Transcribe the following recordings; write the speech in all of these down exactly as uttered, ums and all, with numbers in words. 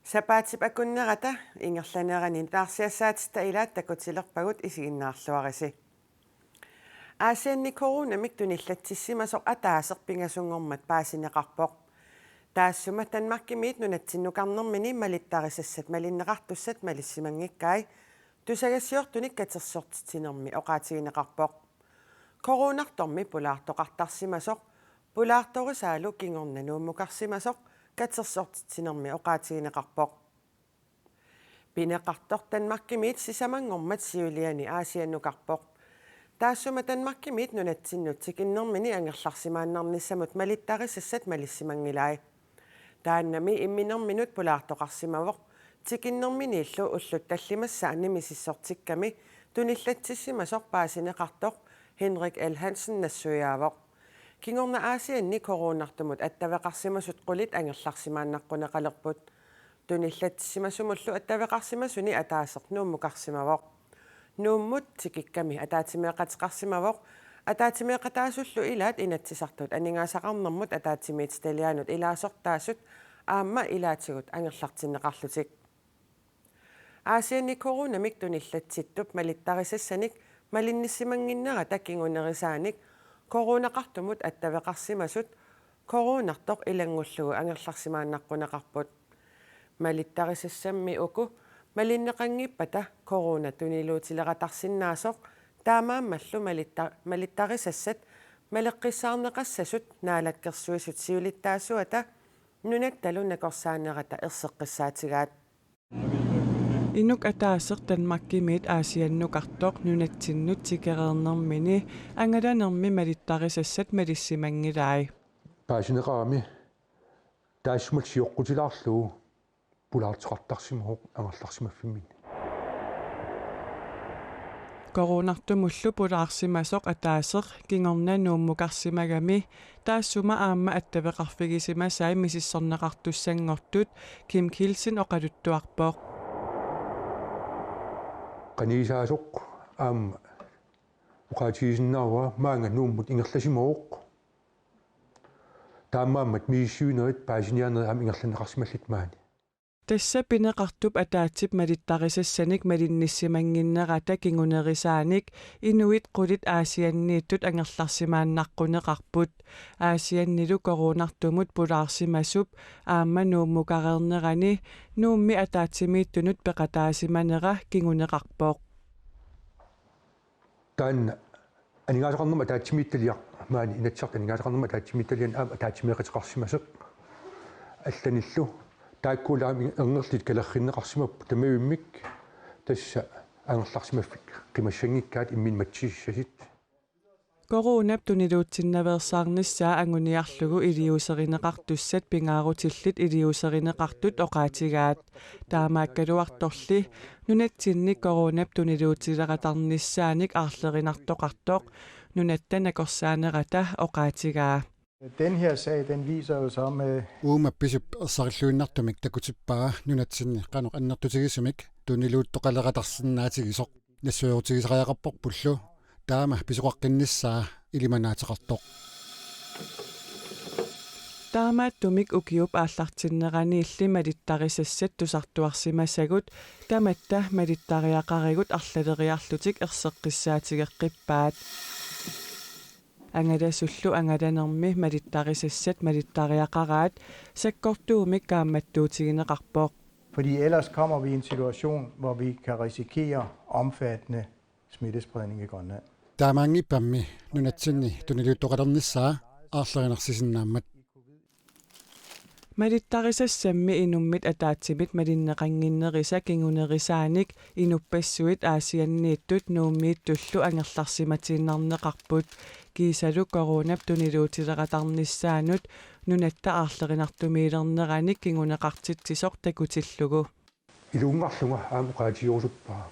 Sapaatip akunnerata ingerlanerani nutaarsiassaatitta ilaat takutilerpagut, isiginnaarluarisi. Aasianni coronamik tunillatsissimasoq ataaseq pingasunngormat paasineqarpoq. Taassuma Danmarkimiit nunatsinnukarnermini malittarisassat malinneqartussat malissimanngikkai, tusagassiortunik katersortitsinermi oqaatigineqarpoq. Coronartormi pulaartoqartarsimasoq, pulaartorisaalu kingorna Nuummukarsimasoq katersortitsinermi oqaatigineqarpoq. Pineqartoq Danmarkimiit sisamanngormat siuliani Aasiannukarpoq. Taassuma Danmarkimiit nunatsinnut tikinnermini angerlarsimaannarnissamut malittarisassat malissimanngilai. Taannami imminerminut pulaartoqarsimavoq, tikinnerminiillu ullut tallimassaanni misissortikkami tunillatsissimasoq paasineqartoq Henrik L. Hansen nassuiaavoq. Kingorna Aasianni coronartumut attaveqarsimasut qulit angerlarsimaannaqquneqalerput. Tunillatsissimasumullu attaveqarsimasuni ataaseq Nuummukarsimavoq. Nuummut tikikkami ataatsimeeqateqarsimavoq, ataatsimeeqataasullu ilaat Inatsisartut Aningaasaqarnermut Ataatsimiititaliaanut ilaasortaasut aamma ilaatigut angerlartinneqarlutik. Aasianni coronamik tunillatsittup malittarisassanik malinnissimannginnerata kingunerisaanik coronaqartumut attaveqarsimasut coronartoq ilanngullugu angerlarsimaannaqquneqarput. Malittarisassammi uku malinneqanngippata corona tuniluutileratarsinnaasoq, taamaammallu malitta-, malittarisassat maleqqissaarneqassasut Naalakkersuisut siulittaasuata nunattalu nakorsaanerata erseqqissaatigaat. Inuk ataaseq Danmarkimiit Aasiannukartoq nunatsinnut tikereernermini angalanermi malittarisassat malissimanngilai. Paasineqarami taassuma sioqqutilaarlugu pulaartoqartarsimavoq angerlarsimaffimminni. Coronartumullu pulaarsimasoq ataaseq kingorna Nuummukarsimagami taassuma aamma attaveqarfigisimasai misissorneqartussanngortut Kim Kielsen oqaluttuarpoq. Qanigisaasoq aamma oqaatigisinnaavara maanga Nuummut ingerlasimavoq. Taamaammat misissuinerit paasiniaanerit aamma ingerlanneqarsimallutik maani. Tassa pineqartup ataatsip malittarisassanik malinnissimannginnerata kingunerisaanik inuit qulit Aasianniittut angerlarsimaannaqquneqarput. Aasiannilu coronartumut pulaarsimasup aamma Nuummukareernerani Nuummi ataatsimiittunut peqataasimanera kinguneqarpoq. Taanna aningaasaqarnermut ataatsimiititaliaq, maani Inatsisartut aningaasaqarnermut ataatsimiititaliani aamma ataatsimeeqateqarsimasoq allanillu, taakkuuleramik erngerlutik kalerrinneqarsimapput, tamavimmik tassa angerlarsimaffik qimassanngikkaat imminut matissasut. Coronap tuniluutsinnaveersaarnissaa anguniarlugu iliuuserineqartussat pingaarutillit iliuuserineqartut oqaatigaat. Taamaakkaluartorli nunatsinni coronap tuniluutileratarnissaanik aarlerinartoqartoq nunatta nakorsaanerata oqaatigaa. Den her sag, den viser jo så med Uuma pisup ersarilluinnartumik takutippaa nunatsinni qanoq annertutigisumik tuniluuttoqaleratarsinnaatigisoq. Nassuerutigisariaqarporpullu taama pisoqaqqinnissaa ilimanaateqartoq. Taamaattumik ukiup aallartinneraniilli malittarisassat tusartuarsimasagut tamatta malittariaqarigut arlaleriarlutik erseqqissaatigeqqippaat. Angalasullu angalanermi malittarisassat malittariaqaraat sakkortuumik kaammattuutigineqarpoq. Fordi ellers kommer vi i en situation, hvor vi kan risikere omfattende smittespredning i Grønland. Taamaanngippammi nunatsinni tuniluuttoqalernissaa aarlerinarsisinnaammat. Malittarisassammi inummit ataatsimit malinneqannginnerisa kingunerisaanik inuppassuit Aasianniittut Nuummiittullu angerlarsimatiinnarneqarput. Kiisalu coronap tuniluutileratarnissaanut nunatta aarlerinartumiilerneranik kinguneqartitsisoq takutillugu. Ilungarlunga aamma oqaatigerusuppara.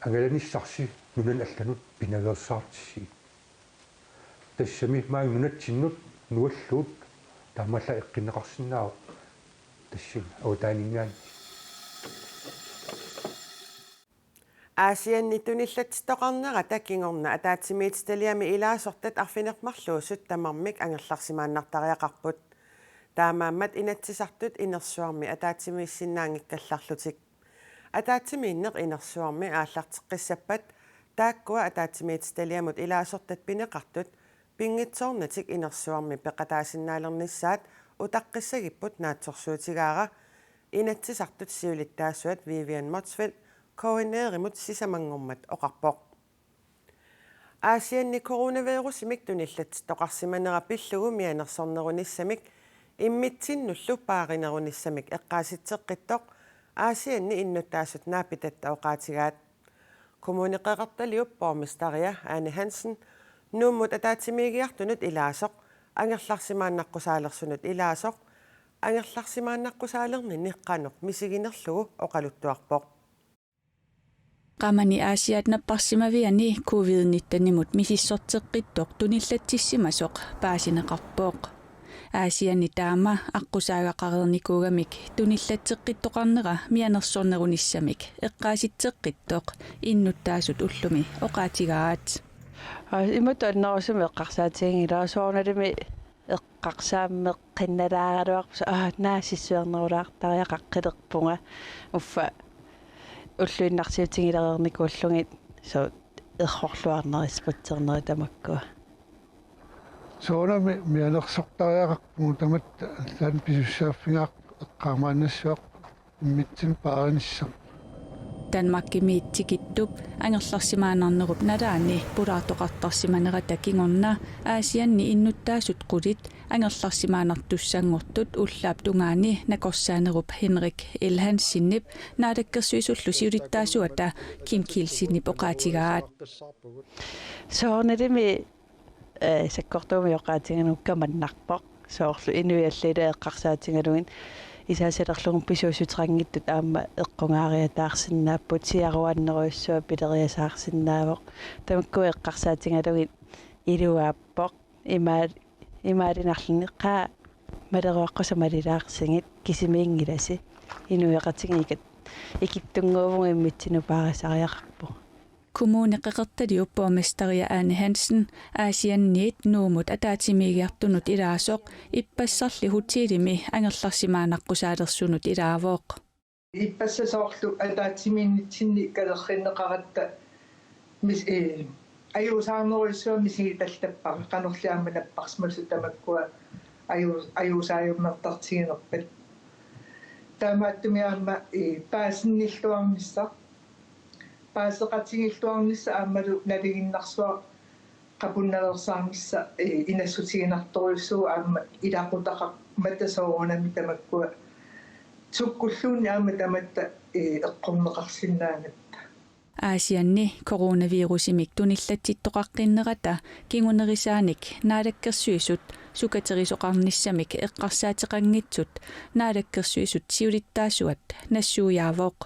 Angalanissarsi nunanut allanut pinaveersaartissigit. Tassami maani nunatsinnut nualluut taamaallaat eqqunneqarsinnaavoq tassani avataaninngaanniit. Aasianni tunillatsittoqarnerata kingorna ataatsimiititaliami ilaasortat arfineq-marluusut tamarmik angerlarsimaannartariaqarput. Taamaammat Inatsisartut inersuarmi ataatsimiissinnaanngikkallarlutik. Ataatsimiinneq inersuarmi aallarteqqissappat taakkua ataatsimiititaliamut ilaasortat pineqartut pinngitsoornatik inersuarmi peqataasinnaalernissaat utaqqissagipput naatsorsuutigaara Inatsisartut siulittaasuat Vivian Motzfeldt K N R-imut sisamanngormat oqarpoq. Aasianni coronavirusimik tunillatsittoqarsimanera pillugu mianersornerunissamik immitsinnullu paarinerunissamik eqqaasitseqqittoq Aasianni innuttaasut naapitatta oqaatigaat. Kommuneqeqertaliup borgmesteria Ane Hansen Nuummut ataatsimiigiartunut ilaasoq, angerlarsimaannaqqusaalersunut ilaasoq, angerlarsimaannaqqusaalerninni qanoq misiginerlugu oqaluttuarpoq. Qamani Aasiaat napparsimaviani covid nittenimut misissorteqqittoq tunillatsissimasoq paasineqarpoq. Aasianni taama aqqusaagaqareernikuugamik tunillatsisoqarnera mianersornerunissamik eqqaasitseqqittoq innuttaasut ullumi oqaatigaat. Aa, imatut annerusumik eqqarsaatiginngilara soorunalimi eqqarsaammeqqinnalaaraluarpoq, aa, naasissuernerulaartariaqaqqilerpunga uffa ulluinnarsiutigilereernikuullugit, so errorluarneri, spritsernerit tamakkua. Soorunami mianersortariaqarpugut tamatta taanna pisussaaffigaarput eqqaamaannassaaq immitsinnut paarinissaq. Danmarkimiit tikittup angerlarsimaannarnerup nalaani pulaartoqartarsimanerata kingorna Aasianni innuttaasut qulit angerlarsimaannartussanngortut ullaap tungaani nakorsaanerup Henrik L. Hansenip naalakkersuisullu siulittaasuata Kim Kielsenip oqaatigaat. Soorunalimi, eh, sakkortuumik oqaatigalugu kamannarpoq. Soorlu inuit allat ilaa eqqarsaatigalugit isaasalerlugu pisuussuteqanngitsut aamma eqqugaariataarsinnaapput, siaruannerujussuaq pileriasaarsinnaavoq. Tamakku eqqarsaatigalugit iluaappoq. Imaal-, imaalinarluni qaa maleruaqqusa malilaarsigit kisimiinngilasi. Inuiaqatigiit ikittunnguuvugut immitsinnut paarisariaqarpugut. Kommuneqeqertaliup borgmesteria Ane Hansen Aasianniit Nuummut ataatsimiigiartunut ilaasoq ippassarli hotelimi angerlarsimaannaqqusaalersunut ilaavoq. Ippassaq soorlu ataatsimiinnitsinni kalerrinneqaratta mis-, ee, ajuusaarnerujussuaq misigitallattarpara qanorli aamma napparsimasut tamakkua aju-, ajuusaajunnaartartiginerpat. Taamaattumik aamma, ee, paasinnilluarnissaq, paaseqatigiilluarnissaq aammalu nalinginnarsuaq qapunnaveersaarnissaq, ee, inassutiginartorujussuuvoq aamma ilaqutaqarmata soorunami tamakkua sukkulluunniit aamma tamatta, ee, eqqorneqarsinnaagatta. Aasianni coronavirusimik tunillatsittoqaqqinnerata kingunerisaanik naalakkersuisut sukaterisoqarnissamik eqqarsaateqanngitsut naalakkersuisut siulittaasuat nassuiaavoq.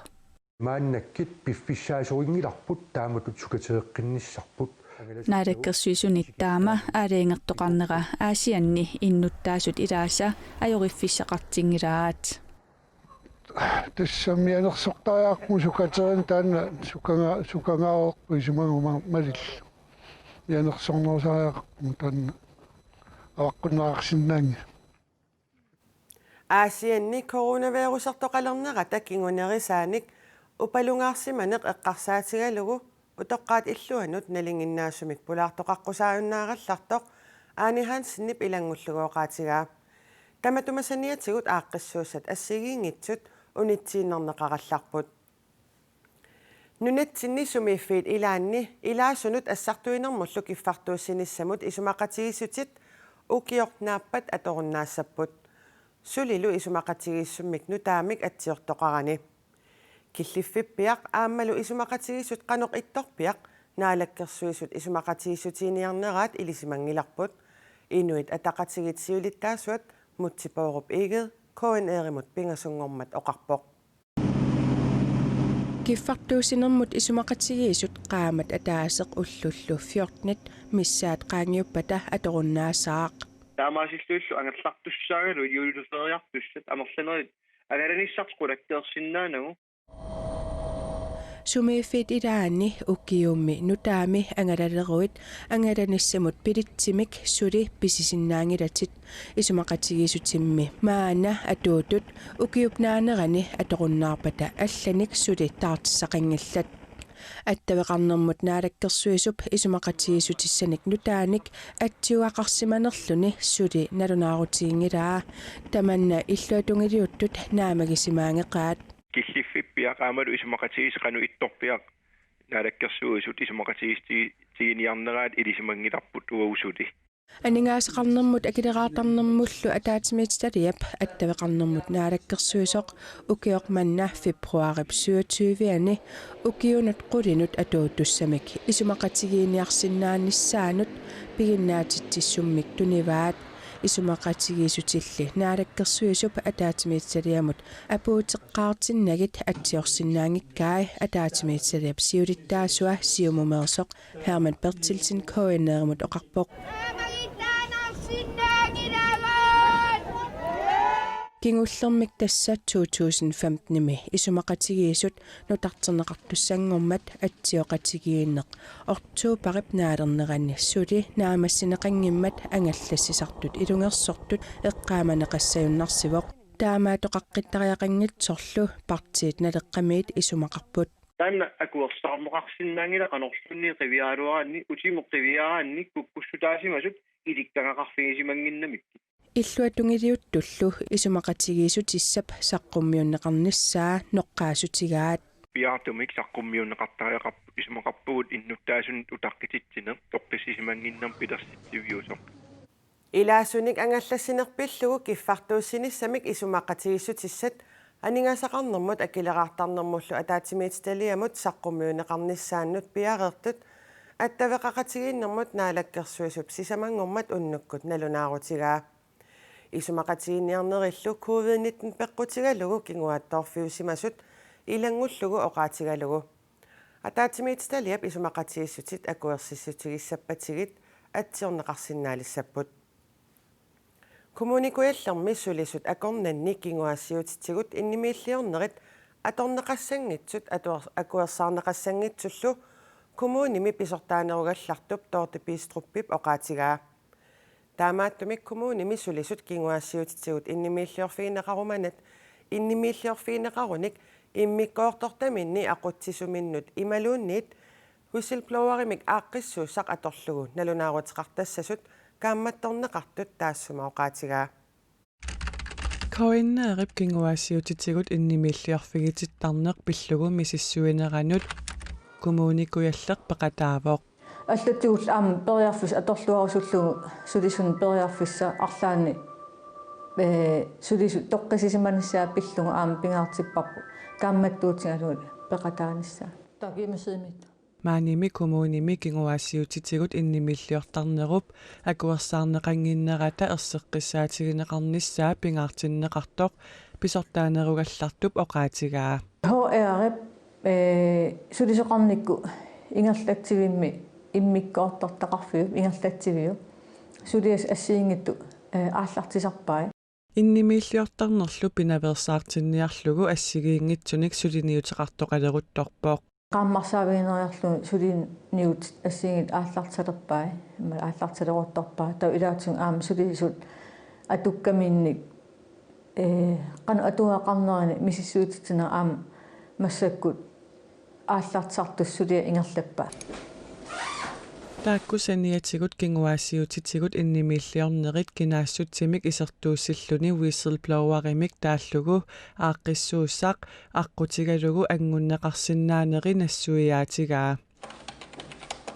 Maannakkut piffissaasorinngilarput taamatut sukatereqqinnissarput. Naalakkersuisunit taama aalajangertoqarnera Aasianni innuttaasut ilaasa ajoriffissaqartinngilaat. Tassa mianersortariaqarpugut sukaterineq taanna sukanga-, sukangaareerpoq isumaga ma-, malillugu. Mianersornerusariaqarpugut taanna avaqqunneqarsinnaanngilaq. Aasianni coronavirusertoqalernerata kingunerisaanik upalungaarsimaneq eqqarsaatigalugu utoqqaat illuannut nalinginnaasumik pulaartoqaqqusaajunnaarallartoq Ane Hansenip ilanngullugu oqaatigaa. Tamatuma saniatigut aaqqissuussat assigiinngitsut unitsiinnarneqarallarput. Nunatsinni sumiiffiit ilaanni ilaasunut assartuinermullu kiffartuussinissamut isumaqatigiissutit ukioq naappat atorunnaassapput. Sulilu isumaqatigiissummik nutaamik atsiortoqarani. Killiffippiaq aammalu isumaqatigiissut qanoq ittorpiaq Naalakkersuisut isumaqatigiissutiginiarneraat ilisimanngilarput. Inuit Ataqatigiit siulittaasuat Múte Bourup Egede K N R-imut pingasunngormat oqarpoq. Kiffartuussinermut isumaqatigiissut qaammat ataaseq ullullu fjortenit missaat qaangiuppata atorunnaasaaq. Taamaasillunilu angerlartussaagaluit juuleriartussat amerlanerit angalanissartik qulakkeersinnaanagu. Sumiiffiit ilaanni ukiummi nutaami angalaleruit angalanissamut billetsimik suli pisisinnaanngilatit. Isumaqatigiissutimmi maanna atuutut ukiup naanerani atorunnaarpata allanik suli taartissaqanngillat. Attaveqarnermut naalakkersuisup isumaqatigiissutissanik nutaanik atsiugaqarsimanerluni suli nalunaarutiginngilaa. Tamanna illuatungiliuttut naammagisimaanngeqaat. Killiffik piaqaamalu isumaqatigiissut qanoq ittorpiaq naalakkersuisut isumaqatigiissutigiinniarneraat ilisimanngilarput uagut suli. Aningaasaqarnermut akileraartarnermullu ataatsimiititaliap attaveqarnermut naalakkersuisoq ukioq manna februaarip syvogtyve-ani ukiunut qulinut atuuttussamik isumaqatigiinniarsinnaanissaanut piginnaatitsissummik tunivaat. Isumaqatigiissutilli naalakkersuisup ataatsimiititaliamut apuuteqqaartinnagit atsiorsinnaanngikkai ataatsimiititaliap siulittaasua Siumumeersoq Hermann Berthelsen K N R-imut oqarpoq. Kingullermik tassa to tusind femten-imi isumaqatigiissut nutarterneqartussanngormat atsioqatigiinneq oktobarip naalernerani suli naammassineqanngimmat angallassisartut ilungersortut eqqaamaneqassagunarsivoq. Taamaattoqaqqittariaqanngitsorlu partiit Naleqqamiit isumaqarput. Taanna akuersaarneqarsinnaanngilaq qanorluunniit qiviaraluaraanni, utimut qiviaraanni kukkussutaasimasut ilikkagaqarfigisimannginnamikkit. Illuatungiliuttullu isumaqatigiissutissap saqqummiunneqarnissaa noqqaassutigaat. Piaartumik saqqummiunneqartariaqarput isumaqarpugut innuttaasunit utaqqititsineq toqqissisimanngimmat pilersitsiviusoq. Ilaasunik angallassineq pillugu kiffartuussinissamik isumaqatigiissutissat aningaasaqarnermut akileraartarnermullu ataatsimiititaliamut saqqummiunneqarnissaannut piareertut attaveqaqatigiinnermut naalakkersuisup sisamanngormat unnukkut nalunaarutigaa. Isumaqatigiinniarnerillu covid nitten peqqutigalugu kinguaattoorfiusimasut ilanngullugu oqaatigalugu. Ataatsimiititaliap isumaqatigiissutit akuersissutigissappatigit atsiorneqarsinnaalissapput. Kommune Kujallermi sulisut akornanni kinguaassiuutitigut innimiilliornerit atorneqassanngitsut atuar-, akuersaarneqassanngitsullu kommunimi pisortaanerugallartup Dorte Bistrupip oqaatigaa. Taamaattumik kommunimi sulisut kinguaassiuutitigut innimiilliorfigineqarumanat innimiilliorfigineqarunik immikkoortortaminni aqutsisuminnut imaluunniit whistleblowerimik aaqqissuussaq atorlugu nalunaaruteqartassasut kaammattorneqartut taassuma oqaatigaa. K N R-ip kinguaassiuutitigut innimiilliorfigitittarneq pillugu misissuineranut Kommune Kujalleq peqataavoq. Allatut aamma periarfissaq atorluarusullugu sulisunut periarfissaq arlaanni, ee, sulisut toqqissisimanissaat pillugu aamma pingaartipparput kaammattuutigalugu peqataanissaa. Takiimisiimit. Maanimi kommunimi kinguaassiuutitigut innimiilliortarnerup akuersaarneqannginnerata erseqqissaatigineqarnissaa pingaartinneqartoq pisortaanerugallartup oqaatigaa. H R-ip, ee, sulisoqarnikkut ingerlatsivimmi immikkoortortaqarfiup ingerlatsiviup suliassat assigiinngitsut, ee, aallartisarpai. Innimiilliortarnerlu pinaveersaartinniarlugu assigiinngitsunik suliniuteqartoqaleruttorpoq. Qaammarsaavigineeriarlugu suliniutit assigiinngitsut aallartisalerpai, imaluunniit aallartisaleruttorpai. Taava ilaatigut aamma sulisut atukkaminnik, ee, qanoq atuagaqarnerini misissuititsineq aamma massakkut aallartisartussat suliat ingerlappai. Taakku saniatigut kinguaassiuutitigut innimiilliornerit kinaassutsimik isertuussilluni whistleblowerimik taallugu aaqqissuussaq aqqutigalugu anngunneqarsinnaaneri nassuiaatigaa.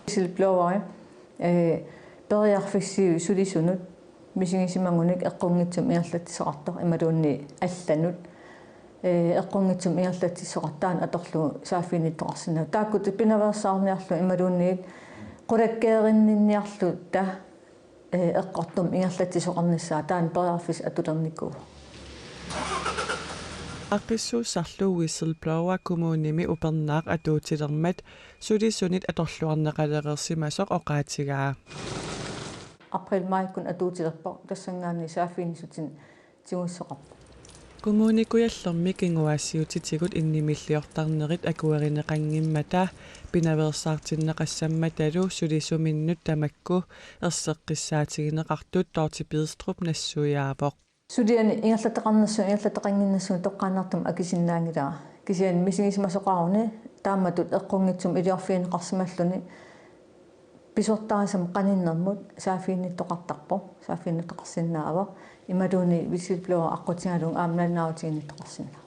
Whistlebloweri, ee, periarfissiivoq sulisunut misigisimagunik eqqunngitsumik ingerlatsisoqartoq imaluunniit allanut, ee, eqqunngitsumik ingerlatsisoqartoq taanna atorlugu saaffiginnittoqarsinnaavoq. Taakkua pinaveersaarniarluta imaluunniit qulakkeerinninniarluta, ee, eqqortumik ingerlatsisoqarnissaa taanna periarfissaq atulernikuuvoq. Aaqqissuussarlu whistleblower kommunimi upernaaq atuutilermat sulisunit atorluarneqalereersimasoq oqaatigaa. April-maajikkut atuutilerpoq, tassanngaanniit saaffiginnissutinik tigussoqarpoq. Kommune Kujallermi kinguaassiuutitigut innimiilliortarnerit akuerineqanngimmata pinaveersaartinneqassammatalu sulisuminnut tamakku erseqqissaatigineqartut Dorthe Bidstrup nassuiaavoq. Suliani ingerlataqarnersunga ingerlataqannginnersunga toqqaannartumik akisinnaanngilara. Kisianni misigisimasoqaruni taamatut eqqunngitsumik iliorfigineqarsimalluni pisortaasamut qaninnermut saaffiginnittoqartarpoq, saaffiginnittoqarsinnaavoq. Imaluunniit whistleblower aqqutigalugu aamma nalunaarutiginnittoqarsinnaavoq.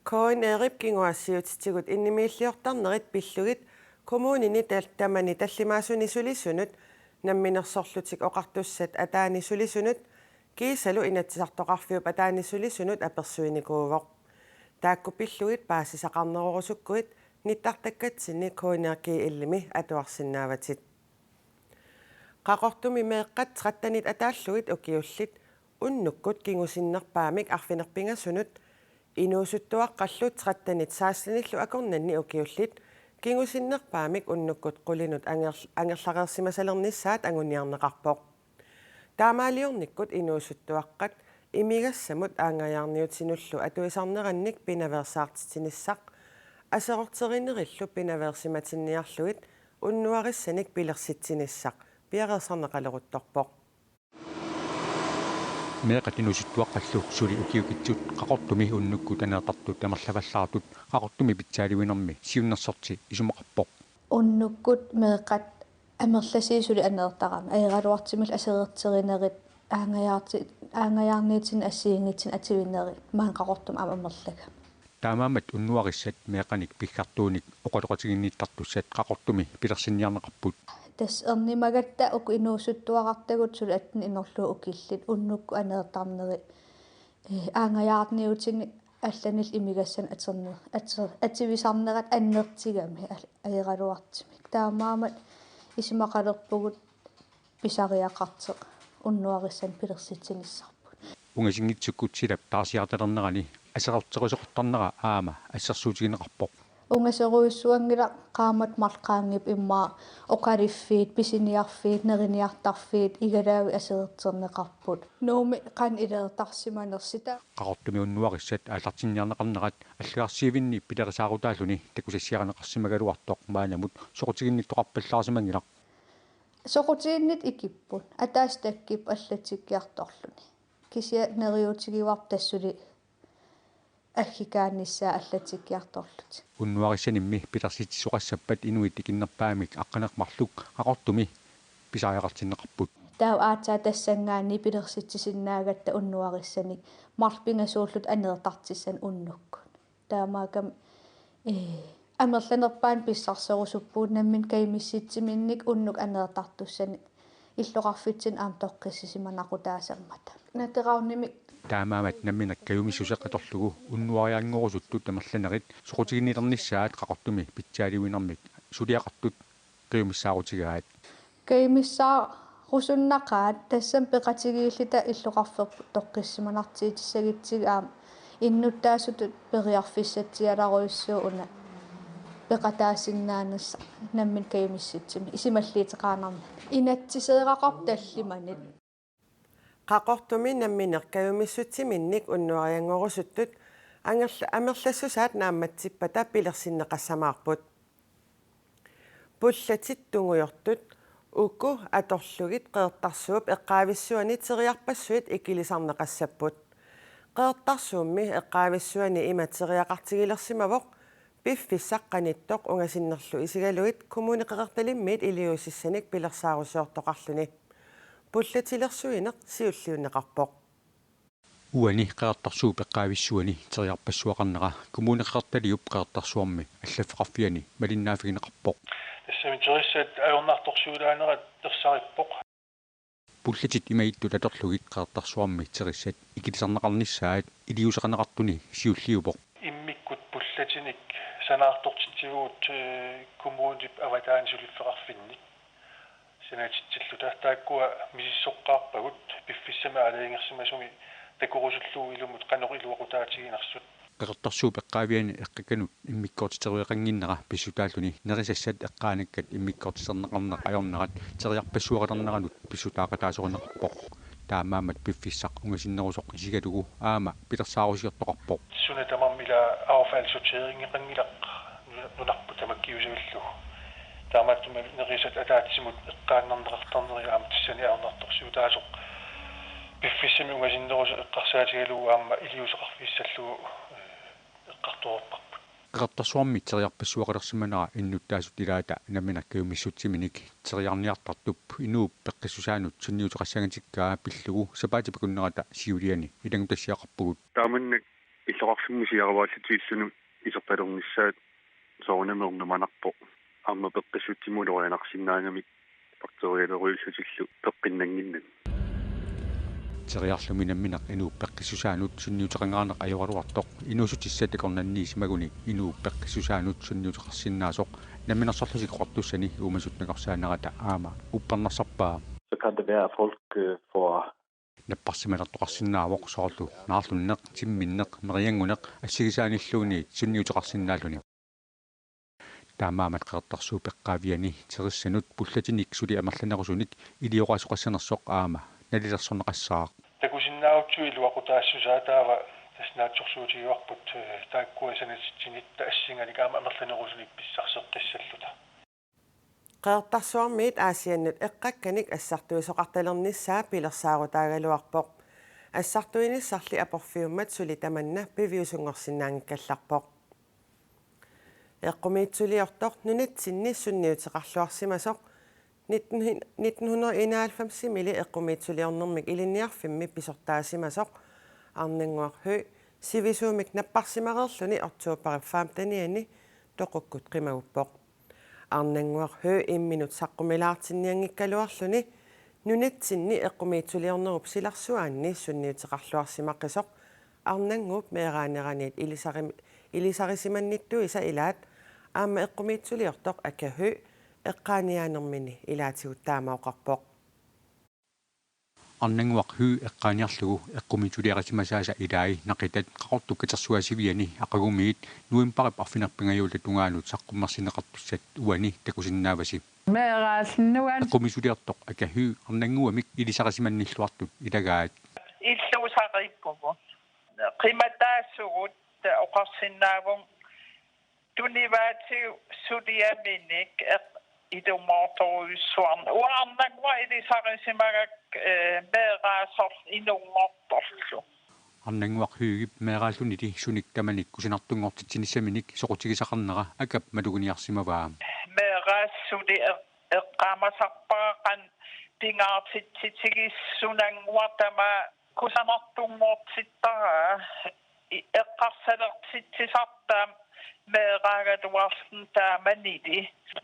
K N R-ip kinguaassiuutitigut innimiilliortarnerit pillugit kommunini tal-, tamani tallimaasuni sulisunut Namminersorlutik Oqartussat ataani sulisunut kiisalu Inatsisartoqarfiup ataani sulisunut apersuinikuuvoq. Taakku pillugit paasisaqarnerorusukkuit nittartakkatsinni K N R G L-imi atuarsinnaavatit. Qaqortumi meeqqat trettenit ataallugit ukiullit unnukkut kingusinnerpaamik arfineq-pingasunut inuusuttuaqqallu trettenit sekstenillu akornanni ukiullit kingusinnerpaamik unnukkut qulinut anger-, angerlareersimasalernissaat anguniarneqarpoq. Taamaaliornikkut inuusuttuaqqat imigassamut aanngajaarniutinullu atuisarnerannik pinaveersaartitsinissaq aserorterinerillu pinaveersimatinniarlugit unnuarissanik pilersitsinissaq piareersarneqaleruttorpoq. Meeqqat inuusuttuaqqallu suli ukiukitsut Qaqortumi unnukkut aneertartut amerlavallaartut Qaqortumi pitsaaliuinermi siunnersorti isumaqarpoq. Unnukkut meeqqat amerlasiit suli aneertarami, ajoraluartumillu aserorterinerit, aanngajaarti-, aanngajaarniutinik assigiinngitsunik atuinerit maani Qaqortumi aamma amerlagami. Taamaammat unnuarissat meeqqanik piggartuunik oqaloqatiginnittartussat Qaqortumi pilersinniarneqarput. Tassa ernumagatta uku inuusuttuarartagut suli attenit inorlugu ukillit unnukkut aneertarneri, eh, aanngajaarniutinik allanillu imigassanik atorner-, ator-, atuisarnerat annertutigami al-, ajoraluartumik. Taamaammat isumaqalerpugut pisariaqartoq unnuarissanik pilersitsinissarput. Ungasinngitsukkut silap taarsiartalernerani aserorterisoqartarnera aamma assersuutigineqarpoq. Ungasorujussuanngilaq qaammatit marluk qaangiupput immaqa oqaluffiit, pisiniarfiit, neriniartarfiit, igalaavik aserorterneqarput. Nuummi qanoq ileertarsimanersuta. Qaqortumi unnuarissat aallartinniarneqarnerat allagarsiivinni pilerisaarutaalluni takusassiarineqarsimagaluartoq maannamut soqutiginnittoqarpallaarsimanngilaq. Soqutiginnittoq ikipput, ataaseq takkuppoq allatsikkiartorluni. Kisianni neriuutigivarput tassa suli aggikaannissaat allatsikkiartorlutik. Unnuarissanimmi pilersitsisoqassappat inuit ikinnerpaamik aqqaneq-marluk Qaqortumi pisariaqartinneqarput. Taava aatsaat tassanngaanniit pilersitsisinnaagatta unnuarissanik marluk pingasuullutik aneertartussanik unnukkut. Taamaakkami, ee, amerlanerpaat pissarserusuppugut nammineq kajumissutsiminnik unnukkut aneertartussanik illoqarfitsinni aamma toqqissisimanaaqutaasammata. Nateraarnimi. Taamaammat nammineq kajumissuseq atorlugu unnuarianngorusuttut amerlanerit soqutiginnilernissaat Qaqortumi pitsaaliuinermik suliaqartut kajumissaarutigaat. Kajumissaarusunnaqaat tassami peqatigiilluta illoqarfik toqqissimanartiitissagutsigu aamma innuttaasutut periarfissatsialarujussuuvoq una peqataasinnaanissaq nammineq kajumissutsiminnik isumalluuteqarnermini. Inatsiseeraqarpoq tallimanut. Qaqortumi nammineq kajumissutsiminnik unnuarianngorusuttut angerla-, amerlassusaat naammatsippata pilersinneqassamaarput. Pullatit tungujortut uku atorlugit Qeqertarsuup eqqaavissuani teriarpassuit ikilisarneqassapput. Qeqertarsuummi eqqaavissuani ima teriaqartigilersimavoq piffissaq qanittoq ungasinnerlu isigalugit Kommune Qeqertalimmiit iliuusissanik pilersaarusiortoqarluni. Pullatilersuineq siulliunneqarpoq. Uani Qeqertarsuup eqqaavissuani teriarpassuaqarnera Kommune Qeqertaliup Qeqertarsuarmi allaffeqarfiani malinnaaffigineqarpoq. Tassami terissat ajornartorsiulaanerat ersarippoq. Pullatit imagittut atorlugit Qeqertarsuarmi terissat ikilisarneqarnissaat iliuuseqarneqartuni siulliuvoq. Immikkut pullatinik sanaartortitsivugut, ee, kommunip avataani suliffeqarfinnik. Sanatitsilluta taakkua misissoqqaarpagut piffissami aalajangersimasumi takorusullugu ilumut qanoq iluaqutaatiginersut. Qeqertarsuup eqqaaviani eqqakanut immikkoortiterueqannginnera pissutaalluni nerisassat eqqaanakkat immikkoortiterneqarneq ajornerat teriarpassuaqalerneranut pissutaaqataasorineqarpoq. taamaammat piffissaq ungasinnerusoq isigalugu aamma pilersaarusiortoqarpoq. Suna tamarmi ila affaldssorteringeqanngilaq nunarput tamakkiusavillugu. Taamaattumik nerisat ataatsimut eqqaannarneqartarneri aamma tassani ajornartorsiutaasoq piffissami ungasinnerusoq eqqarsaatigalugu aamma iliuuseqarfissallugu, eh, eqqartorparput. Qeqertarsuarmi teriarpassuaqalersimanera innuttaasut ilaata nammineq kajumissutsiminik teriarniartartup inuup peqqissusaanut sunniuteqassagatikkaa pillugu sapaatip akunnerata siuliani ilanngutassiaqarpugut. Taamannak illoqarfimmi siaruaallatiilluni isertalernissaat soorunami ernumanarpoq. Aamma peqqissutsimut ulorianarsinnaagamik bakterialerujullutillu peqqinnannginnami. Teriarlumi nammineq inuup peqqissusaanut sunniuteqangaarneq ajoraluartoq inuussutissat akornanniisimaguni inuup peqqissusaanut sunniuteqarsinnaasoq Namminersorlutik Oqartussani uumasut nakorsaanerata aamma uppernarsarpaa. Så kan det være, at folk, øh, får Napparsimalertoqarsinnaavoq soorlu naarlunneq, timminneq, meriannguneq assigisaanilluunniit sunniuteqarsinnaalluni. Taamaammat Qeqertarsuup eqqaaviani terissanut pullatinik suli amerlanerusunik ilioqaasoqassanersoq aamma nalilersorneqassaaq. Takusinnaagutsigu iluaqutaassusaa taava tassa naatsorsuutigivarput, eh, taakkua sanatitsinitta assinganik aamma amerlanerusunik pissarseqqissalluta. Qeqertarsuarmiit Aasiannut eqqakkanik assartuisoqartalernissaa pilersaarutaagaluarpoq. Assartuinissarli aporfiummat suli tamanna piviusunngorsinnaanngikkallarpoq. Eqqumiitsuliortoq nunatsinni sunniuteqarluarsimasoq nitten, nitten hundrede enoghalvfemsimili eqqumiitsuliornermik ilinniarfimmi pisortaasimasoq Arnannguaq Høegh sivisuumik napparsimareerluni oktobarip femtenianni toqukkut qimaguppoq. Arnannguaq Høegh imminut saqqumilaartinnianngikkaluarluni nunatsinni eqqumiitsuliornerup silarsuaanni sunniuteqarluarsimaqisoq Arnannguup meeraaneraniit ilisarim-, ilisarisimannittuisa ilaat aamma eqqumiitsuliortoq Aka Høegh eqqaaniaanermini ilaatigut taama oqarpoq. Arnannguaq Høegh eqqaaniarlugu eqqumiitsuliarisimasaasa ilai Naqitat Qaqortup katersugaasiviani aqagumiit novembarip arfineq-pingajuata tungaanut saqqummersinneqartussat uani takusinnaavasi. Meeraallunnuan. Eqqumiitsuliortoq Aka Høegh Arnannguamik ilisarisimannilluartut ilagaat. Illuusariippugut. Qimataassugut oqarsinnaavunga tunivaatigut suliaminik eq-, ilumoortorujussuarnik. Uanga Arnannguaq ilisarisimagakku, eh, meeraasorlu inunngortorlu. Arnannguaq Høeghip meeraallunili sunik tamanik kusanartunngortitsinissaminik soqutigisaqarnera Akap maluginiarsimavaa. Meeraasoq suli eq-, eqqaamasarpara qanoq pingaartitsitigisunannguaq tamaat kusanartunngortittaraa i-, eqqarsalertitsisartaa meeraagaluarluni taamanili.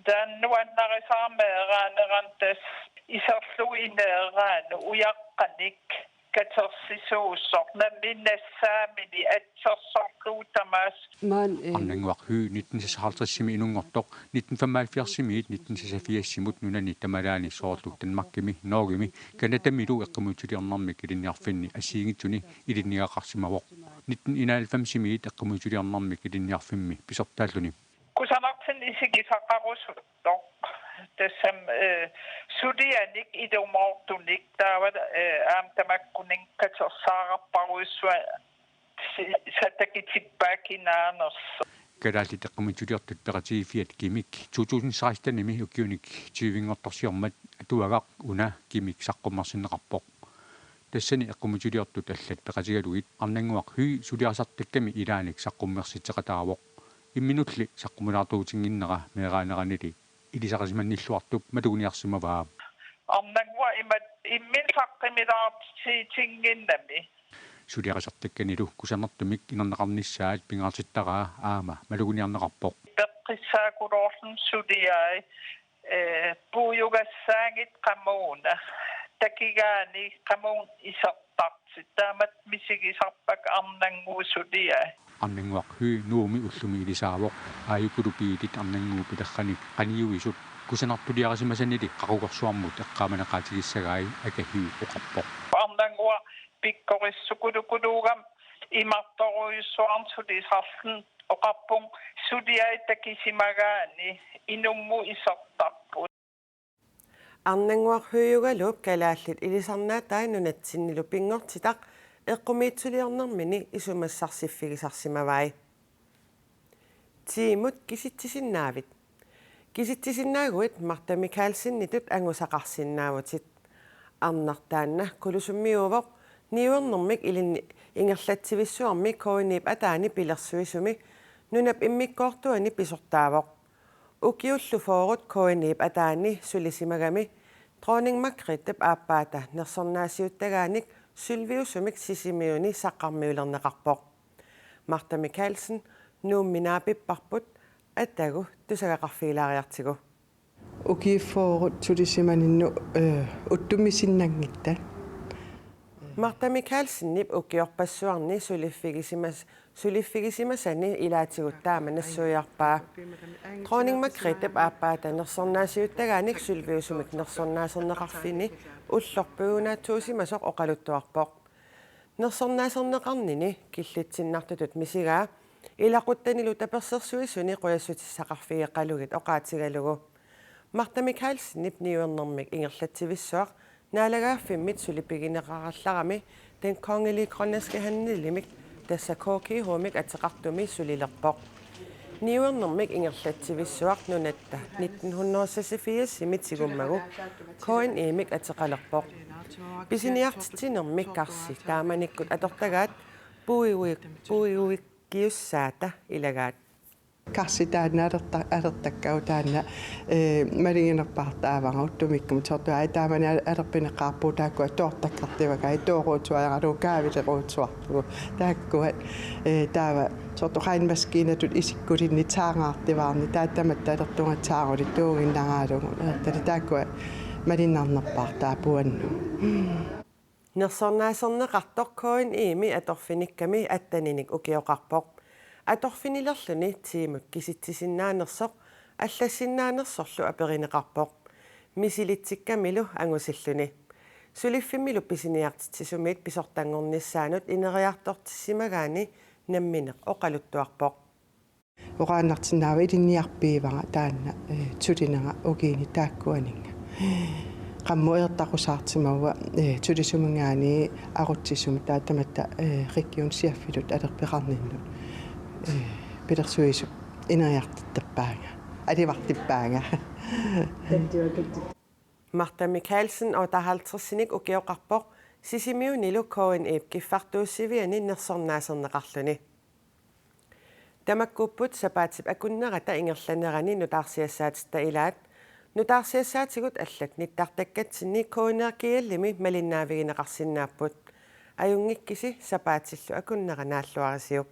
Taanna nuannarisara meeraanerani tassa iserlugu ineeraanni ujaqqanik katersisuusoq nammineq nassaamini atsersorlugu tamaasa. Maan, eh, Arnannguaq Høegh nitten seksoghalvtredsimi inunngortoq nitten femoghalvfjerdsimiit nitten seksogfirsimut nunani tamalaani soorlu Danmarkimi, Norgemi, Canadamilu eqqumiitsuliornermik ilinniarfinni assigiinngitsuni ilinnagaqarsimavoq. Nitten enoghalvfemsimiit eqqumiitsuliornermik ilinniarfimmi pisortaalluni. Kusanartumik isigisaqarusuttoq. Tassami, eh, sulianik ilumoortunik taava, eh, aamma tamakkuninnga katersaararparujussuaq si-, sa takutippaa kinaanersoq. Kalaallit eqqumiitsuliortut peqatigiiffiat Kimik to tusind sekstenimi ukiunik tyvenngortorsiormat atuagaq una Kimik saqqummersinneqarpoq. Tassani eqqumiitsuliortut allat peqatigalugit Arnannguaq Høegh suliarisartakkami ilaanik saqqummersitseqataavoq. Imminulli saqqumilaartuutinnginnera meeraaneranili ilisarisimannilluartup maluginiarsimavaa. Arnannguaq imatut imminut saqqumilaartitsinnginnami. Suliarisartakkanilu kusanartumik inerneqarnissaat pingaartittaraa aamma maluginiarneqarpoq. Peqqissaakuluarluni suliai, eh, puiugassaanngitsut qamuuna. Takigaanni qamuuna isertartut. Taamatut misigisarpakka Arnannguup suliai. Arnannguaq Høegh Nuummi ullumi ilisaavoq. Aajukulupiitit Arnannguup ilerrani qaniuisup kusanartuliarisimasanili qaqugorsuarmut eqqaamaneqaatigissagai Aka Høegh oqarpoq. Arnannguaq pikkorissukulukuluugami imartorujussuarnik sulisarluni oqarpunga suliai takisimagaanni inummut isertarput. Arnannguaq Høegh-ugaluup Kalaallit Ilisarnaatai nunatsinnilu pinngortitaq eqqumiitsuliornermini isumassarsiffigisarsimavai. Tiimut kisitsisinnaavit. Kisitsisinnaaguit Martha Mikaelsenitut angusaqarsinnaavutit. Arnaq taanna Kulusummiuuvoq, niuernermik ilinni ingerlatsivissuarmi K N I-p ataani pilersuisumi nunap immikkoortuani pisortaavoq. Ukiullu fyrret K N I-p ataani sulisimagami Dronning Margrethep aappaata nersornaasiuttagaanik sølviusumik Sisimiuni saqqarmiulerneqarpoq. Martha Mikaelsen Nuummi naapipparput, atagu tusagaqarfigilaariartigu. Ukiut fyrret sulisimaninnut, eh, uttumisinnanngittat. Martha Mikaelsenip ukiorpassuarni suliffigisimas-, suliffigisimasani ilaatigut taama nassuiarpaa. Dronning Margrethep aappaata nersornaasiuttagaanik sølviusumik nersornaaserneqarfini ulloq piujunaatsuusimasoq oqaluttuarpoq. Nersornaaserneqarnini killitsinnartutut misigaa ilaquttanilu tapersersuisuni qujassutissaqarfigeqalugit oqaatigalugu. Martha Mikaelsenip niuernermik ingerlatsivissuaq naalagaaffimmit suli pigineqarallarami Den Kongelige Grønlandske Handelimik, tassa K G H-mik ateqartumi, sulilerpoq. Niuernermik ingerlatsivissuaq nunatta nitten hundrede og seksogfirs-imi tigummagu K N I-mik ateqalerpoq. Pisiniartitsinermi karsi taamanikkut atortagaat puiui-, puiuikkiussaata ilagaat. Karsi taanna alerta-, alertakkavut taanna, eh, malinginerpaartaavara ullumikkut, soorlu ai taamani al-, alerpineqaarpugut, taakkua toortakkartivagai, tooruutsuajaralugu kaavileruutsuarlugu. Taakkua, eh, taava soorlu regnmaskiinatut isikkulinnik taangaartivaarni, taava tamatta alertugassaarulik tuuginnaraalugu. Alertali taakkua malinnaarnerpaartaavoq uannut. Nersornaaserneqartoq K N I-mi atorfinikkami atteninik ukioqarpoq. Atorfinilerluni tiimut kisitsisinnaanersoq allassinnaanersorlu aperineqarpoq, misilitsikkamilu angusilluni. Suliffimmilu pisiniartitsisumiit pisortanngornissaanut ineriartortissimagaani nammineq oqaluttuarpoq. Oqaannartinnaavara ilinniarpivara taanna, eh, sulinera ukiuni taakkuaninnga. Qammut eqqarsaatigisimavunga, eh, sulisuminngaanniit aqutsisumik, taava tamatta, eh, regionschefillu alerpeqarninnut, eh, pilersuisup ineriartortippaanga, alivartippaanga. Martha Mikaelsen otteoghalvtredsinik ukioqarpoq Sisimiunilu K N I-p kiffartuussiviani nersornaaserneqarluni. Tamakkuupput sapaatip akunnerata ingerlanerani nutaarsiassaatitta ilaat. Nutaarsiassaatigut allat nittartakkatsinni K N R G L-imi malinnaavigineqarsinnaapput. Ajunngikkisi, sapaatillu akunnera naalluarisiuk.